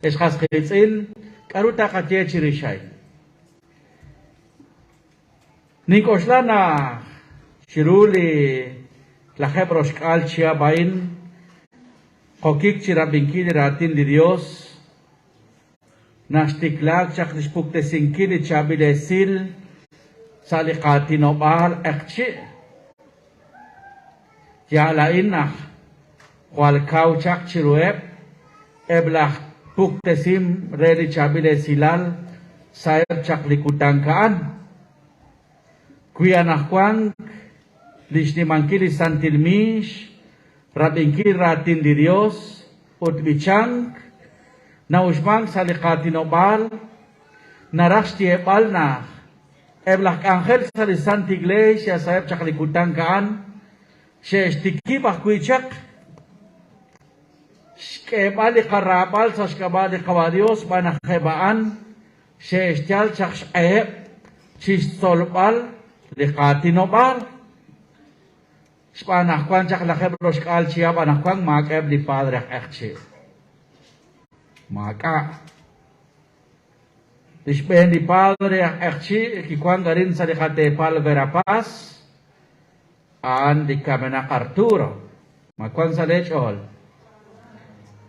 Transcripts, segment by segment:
Ex qas qiitz'in, k'a'ru taqaye chirix a'in? Nink'oxla naq chiru li 60 chihab' a'in qokik chirab'inkil li raatin li Dios, naq xtiklaak chaq lix puktesinkil li chaab'il esil sa' li qaatinob'aal q'eqchi'. Yaal a'in naq jwal kaw chaq chiruheb' eb' laj puktesim re li chaab'il esilal sa'eb' chaq li kutan a'an. Wi anaqwan li xnimankil li santil miix, rab'inkil raatin li Yos ut b'ichank na'uxmank sa' li qaatinob'aal, naraj xyeeb'al naq Eb' laj k'anjel sa' li Sant Iglesia sa'eb' chaq li kutan a'an xe'xtikib' ajwi' chaq xk'eeb'al li qaraab'al sa' xk'ab'a' li Qawa' Dios xb'aan naq eb' a'an xe'xyal chaq xq'eheb' chixtzolb'al li qaatinob'aal. Xb'aan naq wan chaq 60 chihab' anaqwan maak'a'eb' li padre aj q'eqchi'. Maak'a'. Li xb'een li padre aj q'eqchi' kiwank arin sa' li qateepal Verapaz, a'an li kamenaq Arturo. Ma wank sa' lee ch'ool?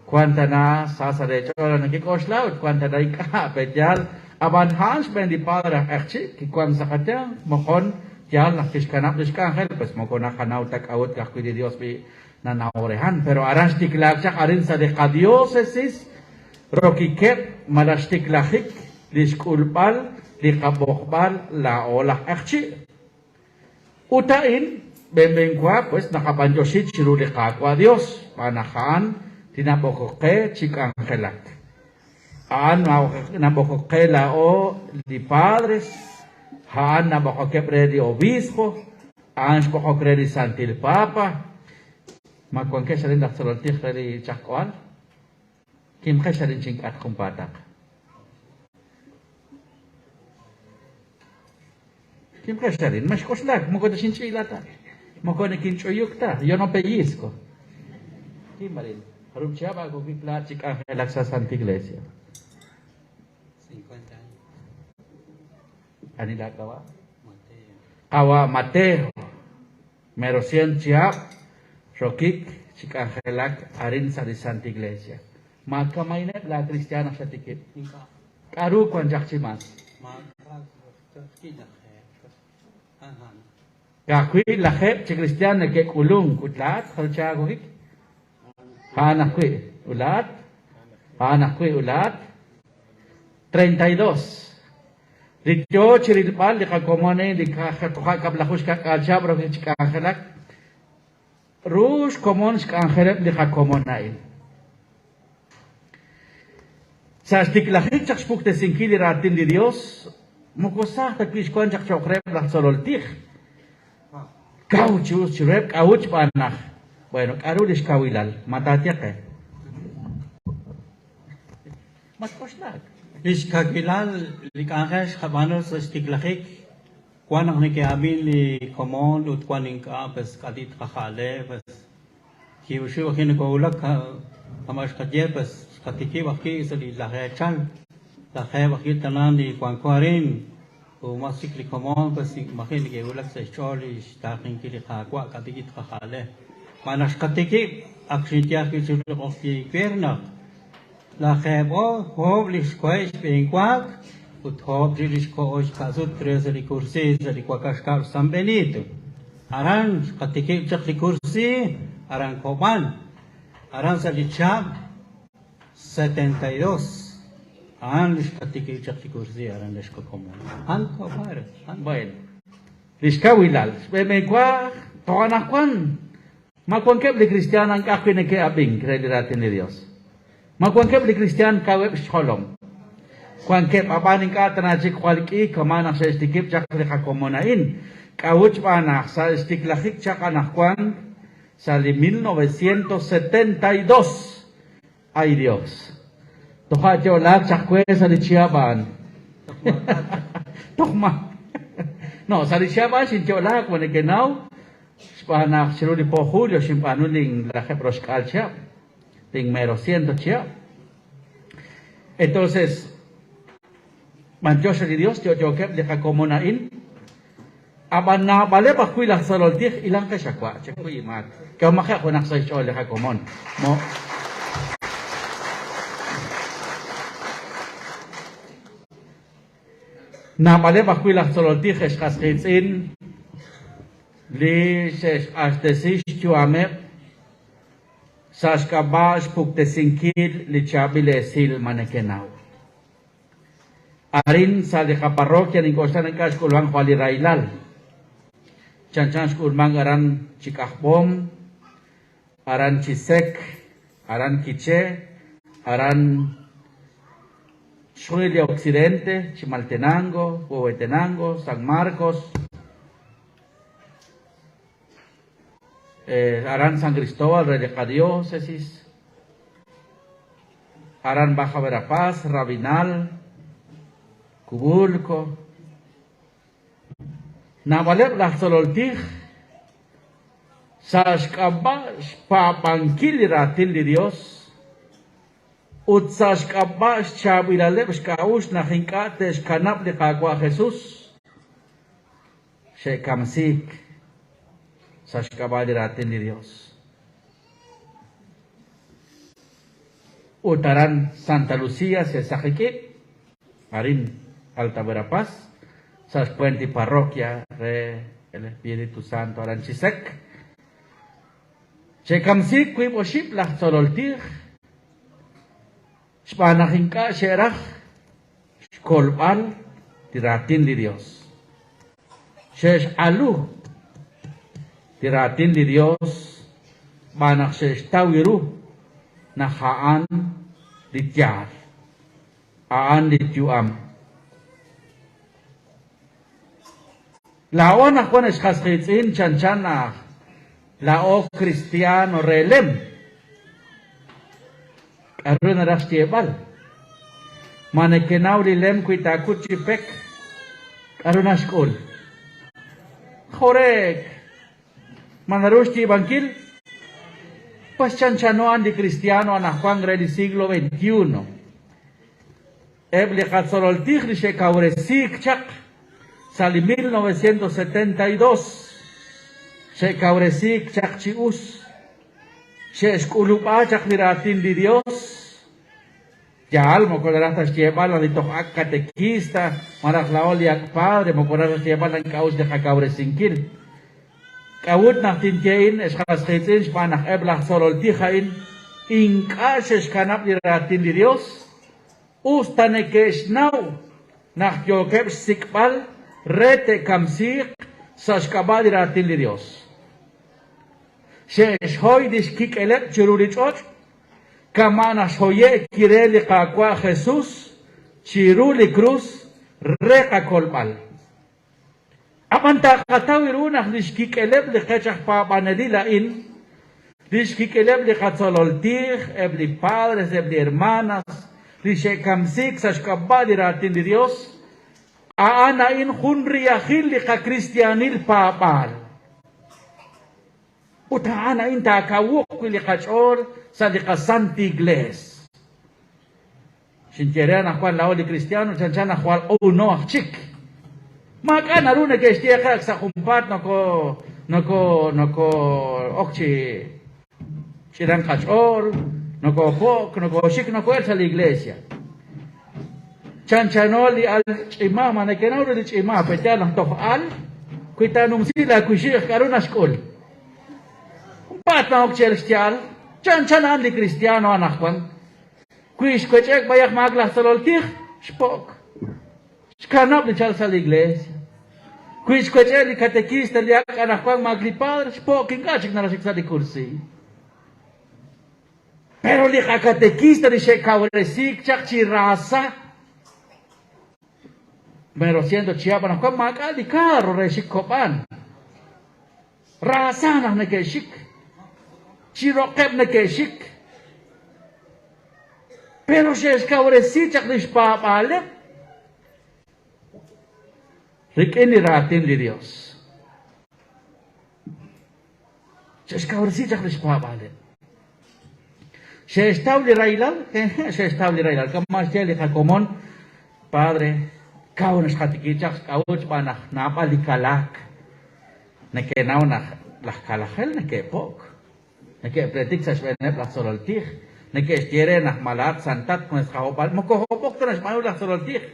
Wank tana sa sa' lee ch'ool naq nekek'oxla ut wank tana ink'a' pe' yaal. Ab'an a'an xb'een li padre aj q'eqchi' kiwank sa' qayanq. Moqon yaal naq kixkanab' li xk'anjel, pues moko naqanaw ta k'a'ut ka'ajwi' li Dios b'i' nanaw rehan. Pero aran xtiklaak chaq arin sa' li qadiócesis rokikeb' malaj xtiklajik li xk'ulb'al li qab'oqb'al laa'o laj q'eqchi'. Ut a'in b'enb'en wa pues naqab'anyoxi chiru li Qaawa' Dios xb'aan naq a'an li nab'oqok qe chi k'anjelak. A'an nab'oqok qe laa'o li padres, a'an nab'oqokeb' re li obispo, a'an xb'oqok re li Santil Papa. Ma wankex arin laj tzolol tij re li chaqk'ohal? Kimqex arin chink'atq junpaataq. Kimqex arin, mexk'oxlak, moko texinch'iila ta, moko nikinch'uyuk ta, yo no pellizco. Kim arin, jarub' chihab' aawokik laa'at chi k'anjelak sa' Santa Iglesia? 50 años. Ani laak'ab'a'? Mateo. Qawa' Mateo. Mero sient chihab' rokik chi k'anjelak arin sa' li Santa Iglesia. Ma kamaineb' laa kristiaan naq xatikib'? Ink'a'. K'a'ru wan chaq chi mas? Maak'a' ka'ajwi' lajeeb'. A'an. Ka'ajwi' lajeeb' chi kristiaan neke'k'ulunk ut laa'at jarub' chihab' aawokik? A'an ajwi' ut laa'at? A'an ajwi' ut laa'at? 32. Li yoo chi rilb'al li qakomon a'in li toja' 70 chihab' rokik chi k'anjelak, ru xkomon xk'anjeleb' li qakomon a'in. Sa' xtiklajik chaq xpuktesinkil li raatin li Dios, moko saaj ta wi' xwank chaq cho'q reheb' laj tzolol tij. Kaw chi us chiruheb' k'a'ut xb'aan naq, bueno, k'a'ru li xkawilal? Ma taaye qe? Matk'oxlak. Li xkawilal li k'anjel xqab'aanu sa' xtiklajik, wan naq neke'ab'in li komon ut wan ink'a', pues k'ati tqaja'le, pues kiib' oxib' ajwi' nokowulak kama' xqaye, pues xqatikib' ajwi' sa' li lajeechal, lajeeb' ajwi' tana li wanko arin, ut mas chik li komon pues maji' neke'wulak sa' xch'ool li xtaaqenkil li Qaawa' k'ati tqaja'le. Xb'aan naq xqatikib' ak xinye ajwi' chiru li q'oqyink iwir naq Lajeeb'o oob' li xkoheb' xb'eenwaak ut oob' chik li xkoho xka'sut re sa' li kursi sa' li wakax kab'l San Benito. Aran xqatikib' chaq li kursi aran Cobán, aran sa' li chihab' 72. A'an li xqatikib' chaq li kursi aran li xqakomon. A'an compadre, a'an. Bueno, li xkawilal xb'eenwa toj anaqwan Ma wankeb' li kristiaan ink'a' ajwi' neke'ab'ink re li raatin li Dios? Ma wankeb' li kristiaan kaweb' xjolom? Wankeb', a'b'an ink'a' tana chik jwal k'i kama' naq xe'xtikib' chaq li qakomon a'in. K'a'ut xb'aan naq sa' xtiklajik chaq anaqwan sa' li 1972? Ay Dios! Toja' yo'laak chaq we sa' li chihab' a'an. Toj ma. No, sa' li chihab' a'an xinyo'laak, ma nekenaw, xb'aan naq chiru li po julio xinb'aanu lin 60 chihab', lin mero ciento chihab'. Entonces, b'antiox re li Dios yo'yookeb' li qakomon a'in, ab'an naab'aleb' ajwi' laj tzolol tij ilanqex a wa', chekuy inmaak, k'ehomaqeb' junaq sa' xch'ool li qakomon. Mo. Naab'aleb' ajwi' laj tzolol tij ex qas qiitz'in li xe'xq'axtesi xyu'ameb' sa' xk'ab'a' xpuktesinkil li chaab'il esil ma nekenaw. Arin sa' li qaparroquia nink'oxla naq ink'a' xk'ulmank jwal li rahilal. Chanchan xk'ulmank aran chi K'ajb'om, aran chi Sek, aran Quiché, aran chixjunil li Occidente, Chimaltenango, Huehuetenango, San Marcos, aran San Cristóbal re li qadiócesis, aran Baja Verapaz, Rabinal, Cubulco. Naab'aleb' laj tzolol tij sa' xk'ab'a' xpaab'ankil li raatin li Dios ut sa' xk'ab'a' xchaab'ilaleb' xk'a'uxl naq ink'a' te'xkanab' li Qaawa' Jesus, xe'kamsiik sa' xk'ab'a' li raatin li Dios. Ut aran Santa Lucía xe'saqik'ib', arin Alta Verapaz, sa' xpuent li parroquia re El Espíritu Santo aran Chisec. Xe'kamsiik wiib' oxib' laj tzolol tij xb'aan naq ink'a' xe'raj xkolb'al li raatin li Dios. Xe'xq'alu li raatin li Dios xb'aan naq xe'xtaw ru naq a'an li yaal, a'an li yu'am. Laa'o anaqwan ex qas qiitz'in chanchan naq laa'o kristiano re lem. K'a'ru naraj xyeeb'al? Ma nekenaw li lem wi taakut chi pek? K'a'ru naxk'ul? Jore'k. Ma naru xyiib'ankil? Pues chanchano a'an li kristiano anaqwan re li siglo XXI. Eb' li qatzolol tij li xe'kawresiik chaq sa' li 1972 xe'kawresiik chaq chi us, xe'xk'ulub'a chaq li raatin li Dios. Yaal, moko naraj ta xyeeb'al naq li toj ak' katekista malaj laa'o li ak' padre moko naraj ta xyeeb'al naq ink'a' us li qakawresinkil. K'a'ut naq tinye a'in, ex qas qiitz'in? Xb'aan naq eb' laj tzolol tij a'in ink'a' xe'xkanab' li raatin li Dios, Us ta neke'xnaw naq yookeb' xsik'b'al re te'kamsiiq sa' xk'ab'a' li Raatin li Yos. Xe'xhoy li xkik'eleb' chiru li ch'och' kama' naq xhoye'k re li Qaawa' Jesus chiru li krus re qakolb'al. Ab'an taaqataw ru naq li xkik'eleb' li qech aj paab'anelil a'in, li xkik'eleb' li qatzolol tij, eb' li padres, eb' li hermanas, li xe'kamsiik sa' xk'ab'a' li Raatin li Dios, a'an a'in jun riyajil li qakristiaanil paab'aal. Ut a'an a'in taakawuq wi' li qach'ool sa' li qasanti iglees. Xinye re anaqwan laa'o li kristiano chanchan naq jwal q'uno aj chik. Maak'a' naru neke'xye qe ak sa' junpaat noko noko noko ok chi ch'irank qach'ool, nokopo'k, nokoxik, noko'el sa' li iglesia. Chanchano li al ch'ima, ma nekenaw ru li ch'ima, pe yaal naq toj al, wi taanumsi laawixi'j k'a'ru naxk'ul. Junpaat na'ok chi elk xya'al, chanchan a'an li kristiano anaqwan. Wi xwech'e'k b'ayaq maak laj tzolol tij, xpo'k. Xkanab' li chalk sa' li iglees. Wi xwech'e'k li katekista li ak' anaqwan maak li padre, xpo'k ink'a' chik naraxik sa' li kursi. Pero li qakatekista li xe'kawresiik chaq chi raasa, mero ciento chihab' anaqwan maak'a' li carro re xik Kob'an. Raasa naq neke'xik, chi roqeb' neke'xik. Pero xe'xkawresi chaq li xpaab'aaleb' rik'in li raatin li Dios. Xe'xkawresi chaq li xpaab'aaleb'. Xe'xtaw li rahilal? Hehe', xe'xtaw li rahilal. Kama' xye li qakomon, Padre, kaw naxqatiki chaq xk'a'uxl xb'aan naq naab'al li kalaak. Neke'naw naq laj kalajel neke'po'k. Neke'pleetik sa' xb'eeneb' laj tzolol tij. Neke'xye re naq ma laa'at santat junes qahob'al. Moko hob'ok ta naxb'aanu laj tzolol tij.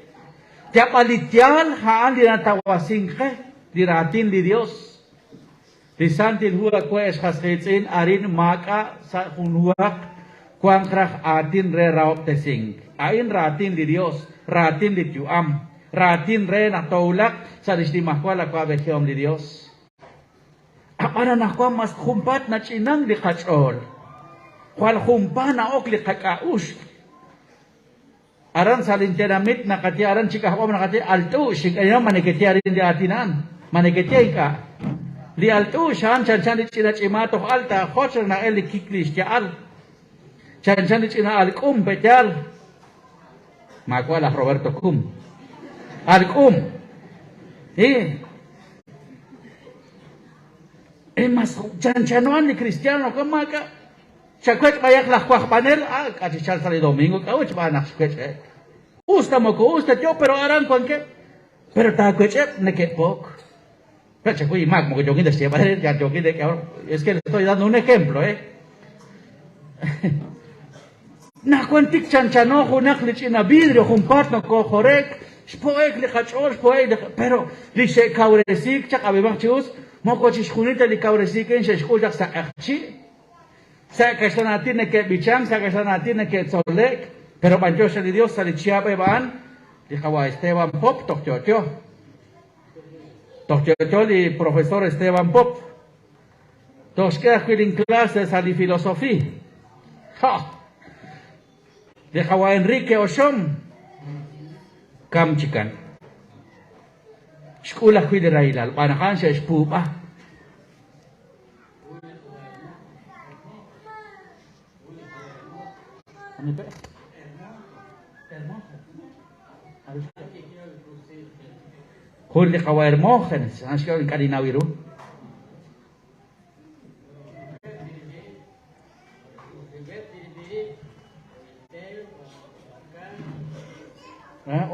Yab'al li yaal a'an li natawasink qe, li raatin li Dios. Li Santil Hu awe' ex qas qiitz'in arin maak'a' sa' jun huhaq wanq raj aatin re rahob'tesink. A'in raatin li Dios, raatin li yu'am, raatin re naq toowulaq sa' lix nimajwal awa'b'ejihom li Dios. A'b'an anaqwan mas junpaat nach'inank li qach'ool. Jwal junpaat na'ok li qak'a'uxl. Aran sa' lintenamit naqaye aran chi k'ajb'om naqaye alt'u'x, ink'a' ma nekeye arin li aatin a'an, ma nekeye ink'a'. Li alt'u'x a'an chanchan li ch'ina ch'imaat toj alta, joch raj na'el li kik li xya'al. Chanchan li ch'ina alk'um, pe'yaal. Maawa' laj Roberto Kum. Alk'um. I. E mas chanchano a'an li cristiano, maak'a'. Chawech' b'ayaq laj wajb'anel, ah, k'a' chi chalk sa' li domingo, k'a'ut xb'aan naq xwech'e'k. Us ta moko us ta yo, pero aran wankeb'. Pero taawech'eb' neke'po'k. Pe' chakuy inmaak, moko yookin ta xyeeb'al re, yal yookin de es que le estoy dando un ejemplo, eh. Naq wan tik chanchano junaq li ch'ina vidrio, junpaat nokoojore'k, xpo'ek li qach'ool, xpo'ek li pero li xe'kawresiik chaq ab'ib'aj chi us, moko chixjunil ta li kawresiik a'in xe'xk'ul chaq sa' q'eqchi'. Sa' kaxlan aatin neke'b'ichank, sa' kaxlan aatin neke'tzole'k, pero b'antiox re li Dios sa' li chihab' eb' a'an, li qawa' Esteban Pop toj yo'yo. Toj yo'yo li profesor Esteban Pop. Toj xk'e ajwi' lin clase sa' li filosofía. Ja! Li qawa' Enrique Oxom kam chikan. Xk'ul ajwi' li rahilal, b'aan naq a'an xe'xpuub'a. Jun li qawa' Hermógenes, a'an xk'e ink'a' ninnaw ru.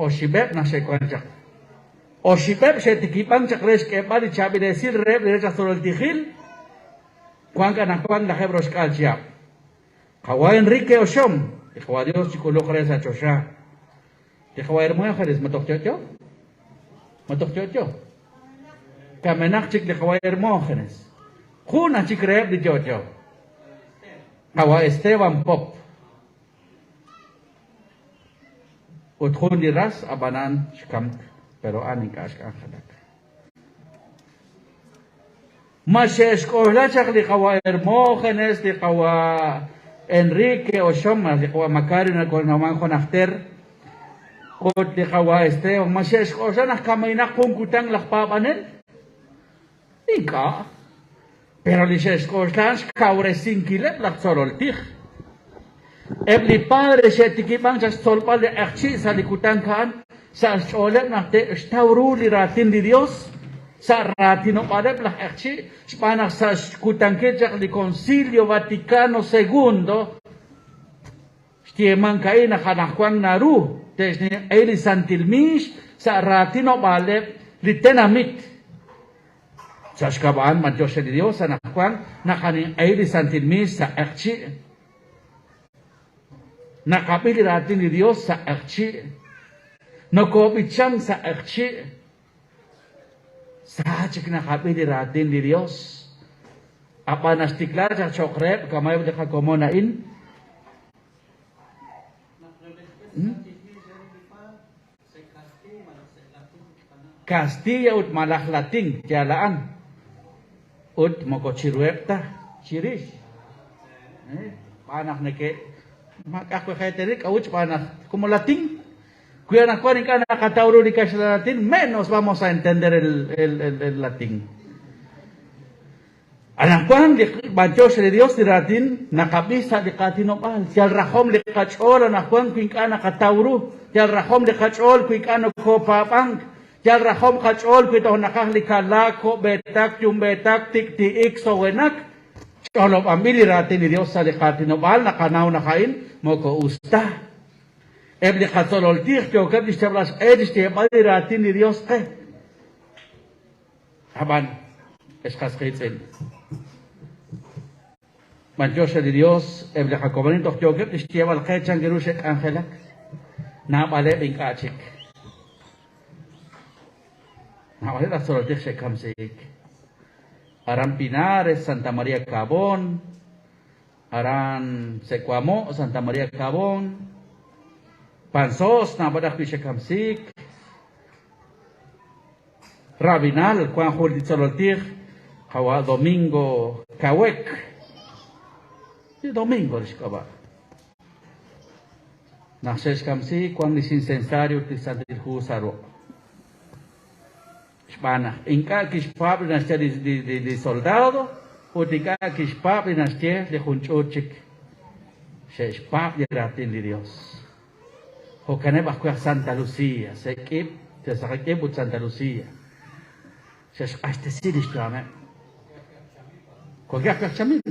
Oxib'eb' naq xe'wank chaq. Oxib'eb' xe'tikib'ank chaq re xk'eeb'al li chaab'il esil reheb' li rech aj tzolol tijil, wank anaqwan lajeeb' roxk'aal chihab'. Qawa' Enrique Oxom, li Qawa' Dios chik'uluq re sa' choxa. Li Qawa' Hermógenes, ma toj yo'yo? Ma toj yo'yo? Kamenaq chik li Qawa' Hermógenes. Jun aj chik reheb' li yo'yo. Qawa' Esteban Pop. Ut jun li ras, ab'anan xkamk, pero a'an ink'a' xk'anjelak. Ma xe'xk'oxla chaq li qawa' Hermógenes, li qawa' Enrique Oxom, malaj li qawa' Macario nakonawman jo' najter, ut li qawa' Esteban, ma xe'xk'oxla naq kamenaq jun kutan laj paab'anel? Ink'a'. Pero li xe'xk'oxla a'an xkawresinkileb' laj tzolol tij. Eb' li padre xe'tikib'ank chaq xtzolb'al li q'eqchi' sa' li kutan a'an, sa' xch'ooleb' naq te'xtaw ru li raatin li Dios sa' raatinob'aaleb' laj q'eqchi', xb'aan naq sa' xkutankil chaq li Concilio Vaticano Segundo xyeemank a'in naq anaqwan naru te'xninq'ehi li Santil Miix sa' raatinob'aaleb' li tenamit. Sa' xk'ab'a' a'an, b'antiox re li Dios, anaqwan naqaninq'ehi li Santil Miix sa' q'eqchi'. Naqab'i li raatin li Dios sa' q'eqchi'. Nokob'ichank sa' q'eqchi'. Sa chik naqab'i li raatin li Dios. A'b'an naxtikla chaq cho'q reheb' kama'eb' li qakomon a'in. Castilla ut malaj Latin, yaal a'an. Ut moko chiruheb' ta, chirix. Xb'aan naq neke' maak'a' ajwi' qeetalil, k'a'ut xb'aan naq como Latin, wi anaqwan ink'a' naqataw ru li kaxlan latin, menos vamos a entender el, el, el, el latín. Anaqwan li b'antiox re li Dios li raatin naqab'i sa' li qaatinob'aal. Yal rajom li qach'ool anaqwan wi ink'a' naqataw ru. Yal rajom li qach'ool wi ink'a' nokopaab'ank. Yal rajom qach'ool wi toj naqaj li kalaak, ko'b'eetak, yumb'eetak, tik'ti'ik, sowenak. Ch'olob'anb'il li raatin li Dios sa' li qaatinob'aal naqanaw naq a'in moko us ta. Eb' li qatzolol tij yookeb' chixyalb'al xq'e chixyeeb'al li raatin li Dios qe. Ab'an, ex qas qiitz'in, b'antiox re li Dios, eb' li qakomonil toj yookeb' chixyeeb'al qe chan ru xe'k'anjelak. Naab'aleb' ink'a' chik. Naab'aleb' laj tzolol tij xe'kamsiik. Aran Pinares, Santa María Cabón, aran Secuamo, Santa María Cabón, Panzós, naab'al ajwi' xe'kamsiik. Rabinal, wank jun li tzolol tij, qawa' Domingo Kawek. Li Domingo li xk'ab'a'. Naq xe'xkamsi, wank li xinsensario ut li Santil Hu sa' ruq'. Xb'aan naq ink'a' kixpaab' li naxye li soldado ut ink'a' kixpaab' li naxye li jun ch'uut chik. Xe'xpaab' li raatin li Dios. Jo'kaneb' ajwi' aj Santa Lucia, Se'k'ib', Saqak'ib' ut Santa Lucia. Xe'xq'axtesi li xyu'ameb'. Wankeb' ajwi' aj Chamil.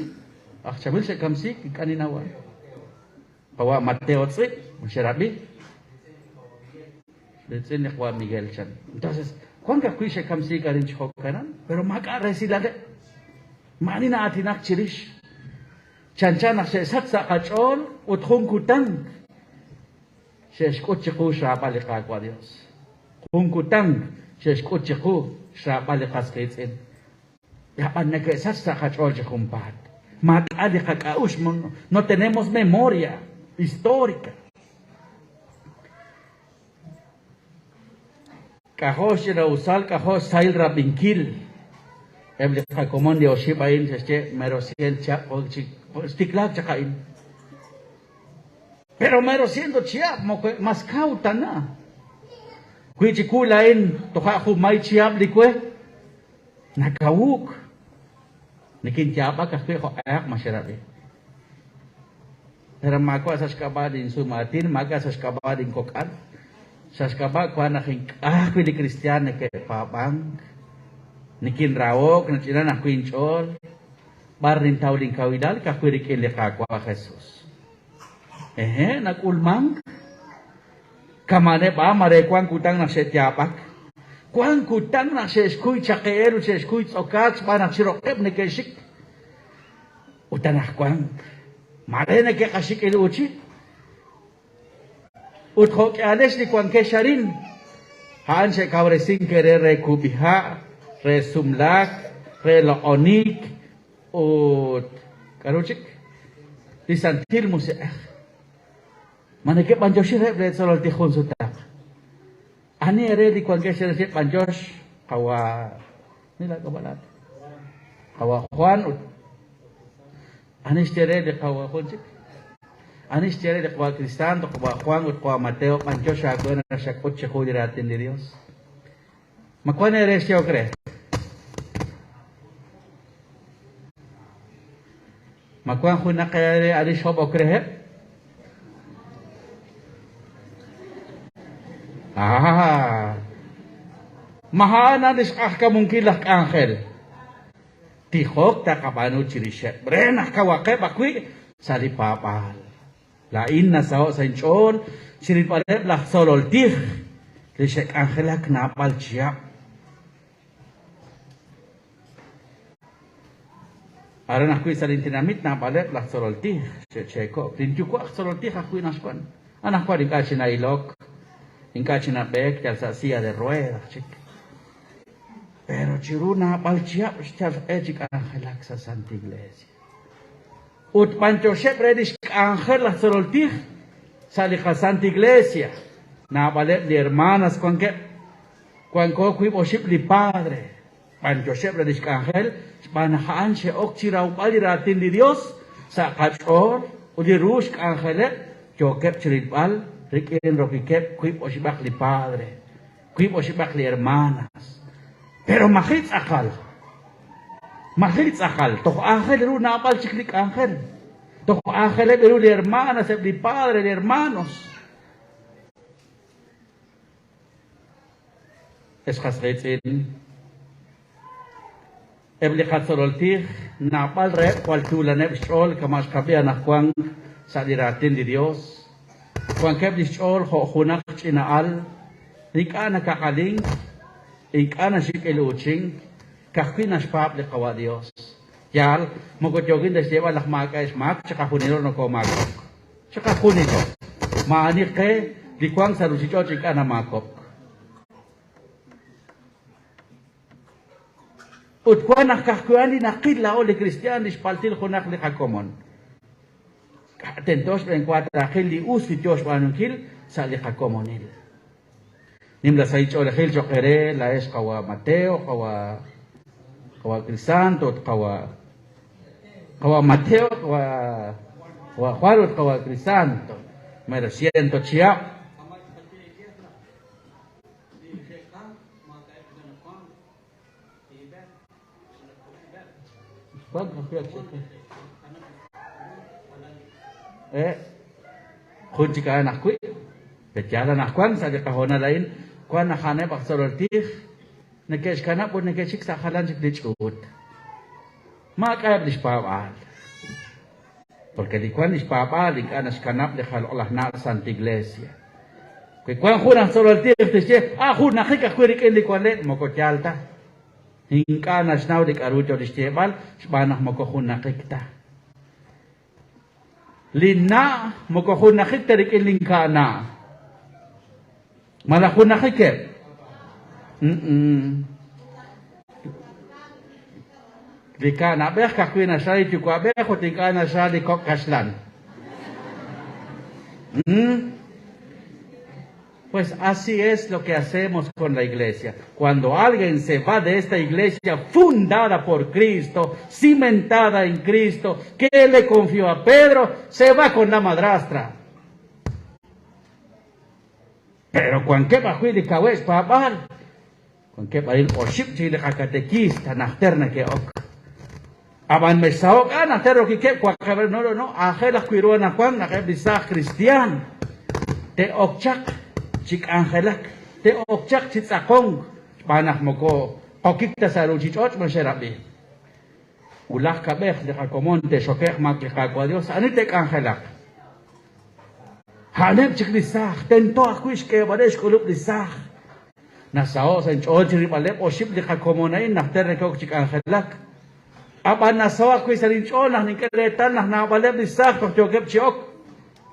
Aj Chamil xe'kamsiik, ink'a' ninnaw a'an. Qawa' Mateo tz'ib', ma xerab'i? Riitz'in li qawa' Miguel chan. Entonces, wank ajwi' xe'kamsiik arin chi jo'kanan, pero maak'a' resilaleb'. Maa'ani na'aatinak chirix. Chanchan naq xe'sach sa' qach'ool ut jun kutan xe'xk'ut chiqu xraab'al li Qaawa' Dios. Jun kutan xe'xk'ut chiqu xraab'al li qas qiitz'in. Ab'an neke'sach sa' qach'ool chi junpaat. Maak'a' li qak'a'uxl, no tenemos memoria histórica. K'ajo' xch'ina'usal, k'ajo' xsahil rab'inkil. Eb' li qakomon li oxib' a'in xe'xye mero cien chihab' xtiklaak chaq a'in. Pero mero ciento chihab' moko mas kaw tana. Wi chiwu laa'in toja' junmay chihab' li we, Nakawuuk. Nikinyaab'ak ajwi' jo'q'ehaq ma xerab'i. Pero maawa' sa' xk'ab'a' linsum'aatin, maak'a' sa' xk'ab'a' linkok'al, sa' xk'ab'a' wank naq ink'a' ajwi' li kristi'aan neke'paab'ank. Nikinraho'k, nach'inan ajwi' inch'ool. B'ar nintaw linkawilal? Ka'ajwi' rik'in li Qaawa' Jesús. Ehe', nak'ulmank. Kama'aneb' a'an mare wank kutan naq xe'yaab'ak. Wank kutan naq xe'xkuy chaqe'el ut xe'xkuy tz'okaak xb'aan naq chi roqeb' neke'xik. Ut anaqwan mare neke'qaxik' il uuchi. Ut jo' k'ihalex li wankex arin, a'an xe'kawresink eere re kub'iha', re sumlaak, re loq'oniik ut k'aru chik? Li Santil Musiq'ej. Ma nekeb'anyoxi reheb' leetzolol tij jun sutaq? Ani eere li wankex eere chi b'anyox? Qawa' ni laak'ab'a' laa'at? Qawa' Juan ut ani xye re li qawa' jun chik? Ani xye re li qawa' Crisanto, qawa' Juan ut qawa' Mateo b'anyox aawe naq xak'ut chiqu li raatin li Dios? Ma wank eere xyehok re? Ma wank junaq eere ani xhob'ok reheb'? Ah! Ma a'an li xq'ajkamunkil laj k'anjel? Tijok taqab'aanu chirixeb' re naq kawaqeb' ajwi' sa' li paab'aal. Laa'in nasaho' sa' inch'ool chi rilb'aleb' laj tzolol tij li xe'k'anjelak naab'al chihab'. Aran ajwi' sa' lintenamit naab'aleb' laj tzolol tij xe'cheeko'k. Linyuwa' aj tzolol tij ajwi' naxwan. Anaqwan ink'a' chi na'ilok, ink'a' chi nab'eek yal sa' silla de ruedas chik. Pero chiru naab'al chihab' xyal xq'e chi k'anjelak sa' Santa Iglesia. Ut b'antioxeb' re lix k'anjel laj tzolol tij sa' li qaSanta Iglesia. Naab'aleb' li hermanas wankeb'. Wanko wiib' oxib' li padre. B'antioxeb' re lix k'anjel xb'aan naq a'an xe'ok chi rawb'al li raatin li Dios sa' qach'ool ut li ru xk'anjeleb' yookeb' chirilb'al rik'in rokikeb' wiib' oxib'aq li padre, wiib' oxib'aq li hermanas. Pero maji' tz'aqal. Maji' tz'aqal. Toj aajel ru naab'al chik li k'anjel. Toj aajeleb' ru li hermanas, eb' li padre, li hermanos. Ex qas qiitz'in, Eb' li qatzolol tij, naab'al reheb' jwal tuulaneb' xch'ool kama' xqab'i anaqwan sa' li Raatin li Yos. Wankeb' li xch'ool jo' junaq ch'ina al, ink'a' nakaqalink, ink'a' naxik'il uuchink, ka'ajwi' naxpaab' li Qawa' Yos. Yaal, moko yookin ta xyeeb'al naq maak'a' xmaak, chiqajunilo nokoomaakob'k. Chiqajunilo. Maa'ani qe li wank sa' ruuchich'och' ink'a' namaakob'k. Ut wank naq ka'ajwi' a'an li naqil laa'o li kristi'aan li xpaltil junaq li qakomon. Tento xb'eenwa taaqil li us li yo xb'aanunkil sa' li qakomonil. Nimla sahil ch'oolejil cho'q eere laa'ex qawa' Mateo, qawa' qawa' Crisanto ut qawa' qawa' Mateo, qawa' qawa' Juan ut qawa' Crisanto. Mero ciento chihab'. Jun chik a'an ajwi', ut yaal anaqwan sa' li qahoonal a'in wank naq a'aneb' aj tzolol tij neke'xkanab' ut neke'xik sa' jalan chik li ch'uut. Maak'a'eb' li xpaab'aal. Porque li wank li xpaab'aal ink'a' naxkanab' li qaloq'laj na' Santa Iglesia. Wi wank jun aj tzolol tij tixye, Ah, junnaqik ajwi' rik'in li wanleb', moko yaal ta. Ink'a' naxnaw li k'aru yo li xyeeb'al xb'aan naq moko junnaqik ta. Linna' moko junnaqik ta rik'in linka'na'. Malaj junnaqikeb'? Li ka'nab'ej ka'ajwi' naxra li yuwa'b'ej ut ink'a' naxra li kok' kaxlan. Pues así es lo que hacemos con la iglesia. Cuando alguien se va de esta iglesia fundada por Cristo, cimentada en Cristo, que le confió a Pedro, se va con la madrastra. Pero wankeb' ajwi' li kaweb' xpaab'aal, wankeb' arin oxib' chik li qakatekista najter neke'ok. Ab'an mexsaho'k, ah, najter rokikeb' waqib', no, no, no, aajel ajwi' ru anaqwan naq eb' li saaj kristiaan te'ok chaq chi k'anjelak, te'ok chaq chi tz'aqonk, xb'aan naq moko qokik ta sa' ruuchich'och' ma xe'rab'i. Wulaj kab'ej li qakomon te'xoke'q maak li Qaawa' Dios, ani te'k'anjelaq? A'aneb' chik li saaj, tento ajwi' xk'eeb'aleb' xk'ulub' li saaj. Nasaho' sa' inch'ool chi rilb'aleb' oxib' li qakomon a'in najter neke'ok chi k'anjelak. Ab'an nasaho' ajwi' sa' linch'ool naq nink'e reetal naq naab'aleb' li saaj toj yookeb' chi ok.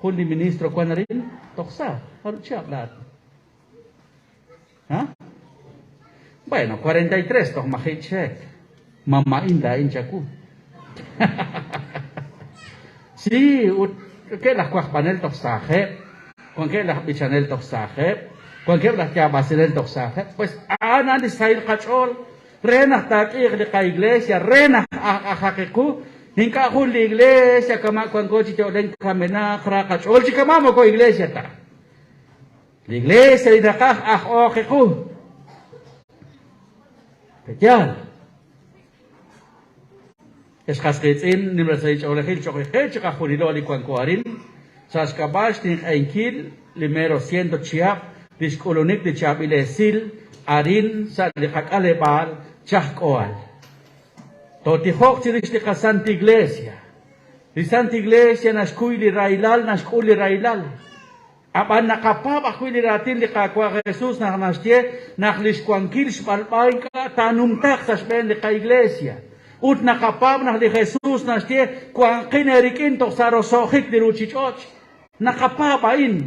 Jun li ministro wank arin, toj saaj, jarub' chihab' laa'at? Ha? Bueno, 43 toj maji' cheek. Mama'in laa'in chawu. Sí, ut wankeb' laj wajb'anel toj saajeb', wankeb' laj b'ichanel toj saajeb', wankeb' laj yaab'asinel toj saajeb'. Pues a'an a'an li xsahil qach'ool re naq taak'iiq li qaiglesia, re naq aj'ajaq qu, ink'a' jun li iglesia kama' wanko chi yo'lenk kamenaq ra qach'ool chi kama' moko iglesia ta. Li Iglesia li naqaj aj'ooq qu. Pe'yaal? Ex qas qiitz'in, nimla sahil ch'oolejil cho'q qe chiqajunilo li wanko arin, sa' xk'ab'a' xninq'ehinkil li mero ciento chihab' li xk'ulunik li chaab'il esil arin sa' li qak'aleb'aal Chajk'ohal. Tootijoq chirix li qaSanta Iglesia. Li Santa Iglesia naxkuy li rahilal, naxk'ul li rahilal. Ab'an naqapaab' ajwi' li raatin li Qaawa' Jesus naq naxye naq li xwankil xb'alb'a ink'a' taanumtaaq sa' xb'een li qaIglesia. Ut naqapaab' naq li Jesus naxye, Wanqin eerik'in toj sa' roso'jik li ruuchich'och'. Naqapaab' a'in.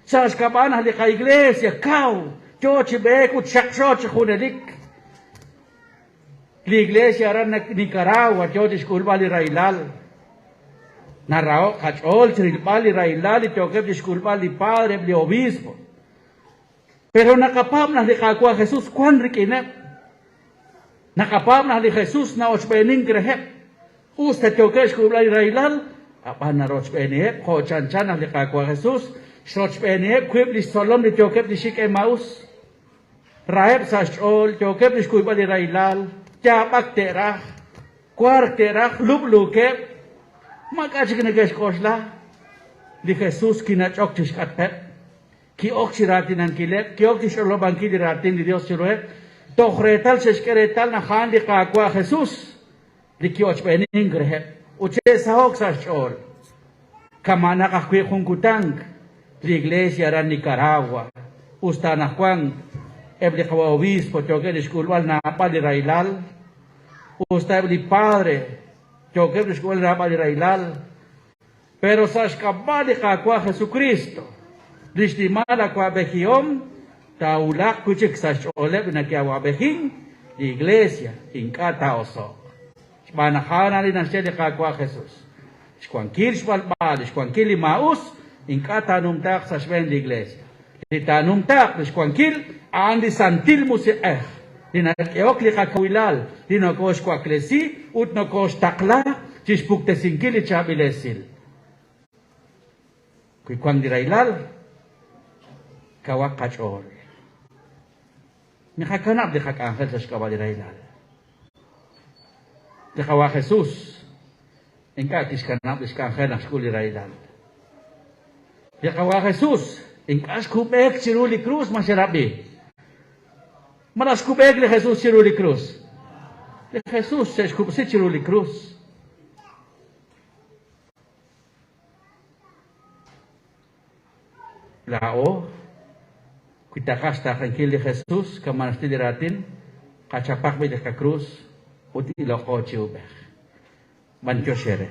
Sa' xk'ab'a' naq li qaIglesia kaw yoo chi b'eek ut xaqxo chi junelik. Li Iglesia aran Nicaragua yoo chixk'ulb'al li rahilal. Naraho' qach'ool chirilb'al li rahilal li yookeb' chixk'ulb'al li padre eb' li obispo. Pero naqapaab' naq li Qaawa' Jesus wan rik'ineb'. Naqapaab' naq li Jesus na'ochb'eenink reheb'. Us ta yookeb' xk'ulb'al li rahilal, ab'an narochb'eeniheb' jo' chanchan naq li Qaawa' Jesus xrochb'eeniheb' wiib' lix tzolom li yookeb' chi xik Emaus. Raheb' sa' xch'ool, yookeb' chi xkuyb'al li rahilal, yaab'ak te'raj, wark te'raj, lub'luukeb', maak'a' chik neke'xk'oxla. Li Jesús kinach'ok chi xk'atqeb', ki'ok chi raatinankileb', ki'ok chi xch'olob'ankil li raatin li Yos chiruheb'. Toj reetal xe'xk'e reetal naq a'an li Qaawa' Jesus li ki'ochb'eenink reheb' ut xe'saho'k sa' xch'ool. Kama'naq ajwi' jun kutan li Iglesia aran Nicaragua, us ta anaqwan eb' li qawa' obispo yookeb' chi xk'ulb'al naab'al li rahilal, us ta eb' li padre yookeb' chi xk'ulb'al naab'al li rahilal, Pero sa' xk'ab'a' li Qaawa' Jesukristo, li xnimal awa'b'ejihom taawulaq wi' chik sa' xch'ooleb' li neke'awa'b'ejin, li Iglesia ink'a' taa'oso'q. Xb'aan naq a'an li naxye li Qaawa' Jesus, Xwankil xb'alb'a, lix wankil li maa'us ink'a' taanumtaaq sa' xb'een li Iglesia. Li taanumtaaq lix wankil a'an li Santil Musiq'ej, li nak'ehok li qakawilal, li nokooxwaklesi ut nokooxtaqla chixpuktesinkil li chaab'il esil. Wi wank li rahilal, kawaq qach'ool. Miqakanab' li qak'anjel sa' xk'ab'a' li rahilal. Li Qawa' Jesus ink'a' kixkanab' lix k'anjel naq xk'ul li rahilal. Li Qawa' Jesus ink'a' xkub'eek chiru li krus, ma xerab'i? Malaj xkub'eek li Jesus chiru li krus? Li Jesus xe'xkub'si chiru li krus. Laa'o, wi taqaj xtaaqenkil li Jesus kama' naxye li raatin, qachapaq b'i' li qakrus ut iloqo chi uub'ej. B'antiox eere.